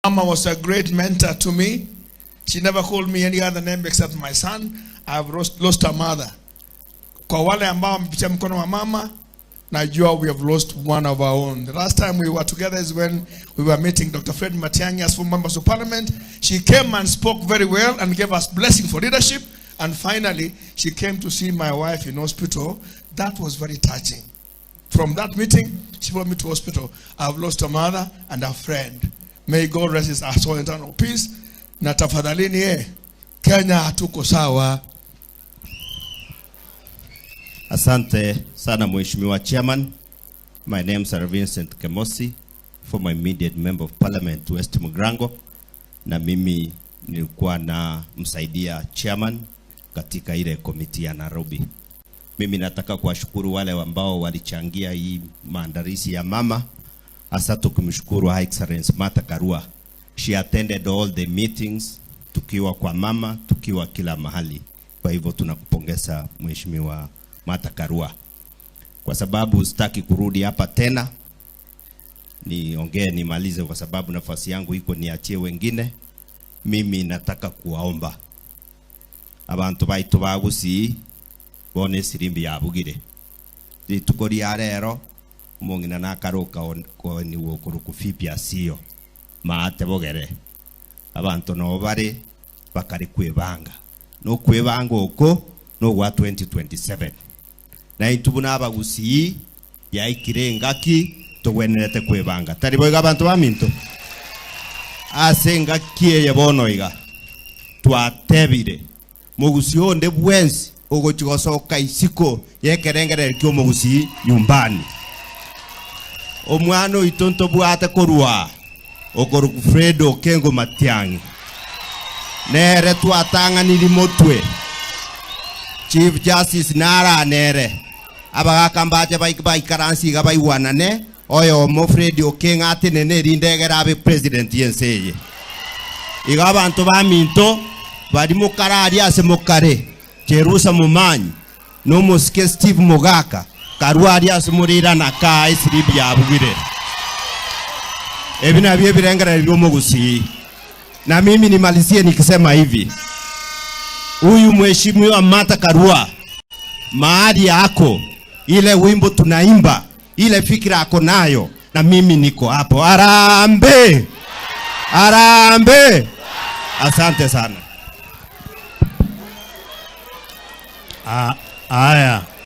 Mama was a great mentor to me. She never called me any other name except my son. I have lost, lost a mother. Kwa wale ambao wamepitia mkono wa mama, najua we have lost one of our own. The last time we were together is when we were meeting Dr. Fred Matiang'i as full members of parliament. She came and spoke very well and gave us blessing for leadership. And finally, she came to see my wife in hospital. That was very touching. From that meeting, she brought me to hospital. I've lost a mother and a friend. May God rest his soul in eternal peace. Na tafadhalini eh, Kenya hatuko sawa. Asante sana Mheshimiwa Chairman. My name is Sir Vincent Kemosi, former immediate member of parliament West Mugirango, na mimi nilikuwa na msaidia chairman katika ile komiti ya Nairobi. Mimi nataka kuwashukuru wale ambao walichangia hii maandalizi ya mama, hasa tukimshukuru Her Excellency Martha Karua. She attended all the meetings tukiwa kwa mama, tukiwa kila mahali. Kwa hivyo tunakupongeza Mheshimiwa Martha Karua. Kwa sababu sitaki kurudi hapa tena, niongee nimalize, kwa sababu nafasi yangu iko niachie wengine. Mimi nataka kuwaomba abantu baitu ba Gusii bono esirimbi yabugire rituko ria rero omong'ina nakaroka koeniwa okorokwa Phoebe Asiyo maate bogere abanto nabo bare bakare kwebanga na okwebanga oko nogwa 2027 na intwe buna abagusii yaikire engaki togwenerete kwebanga tari boigo abanto baminto ase engaki eye bono iga twatebire Mogusii onde bwensi ogochia gosoka isiko y'ekerengererio ki'omogusii nyumbani. Omwana oito ntobwate korwa okorokwa Fred Okengo Matiang'i, nere twatang'aniri motwe. Chief Justice nara nere, abagaka mbache baikaranse iga baigwanane, oyomo Fred Okengo atenene erinde egere abe president y'ense eye. Igo abanto baminto baria mokare aria ase mokare, Jerusa momanyi, na omosike Steve Mogaka, karue aria ase more irana kaa esiribi yabugire. Ebi nabio ebirengererio bi'omogusii. Na mimi nimalizie nikisema hivi, huyu mheshimiwa Martha Karua mahali ako, ile wimbo tunaimba, ile fikira ako nayo, na mimi niko hapo. Harambee! Harambee! Asante sana. Aya.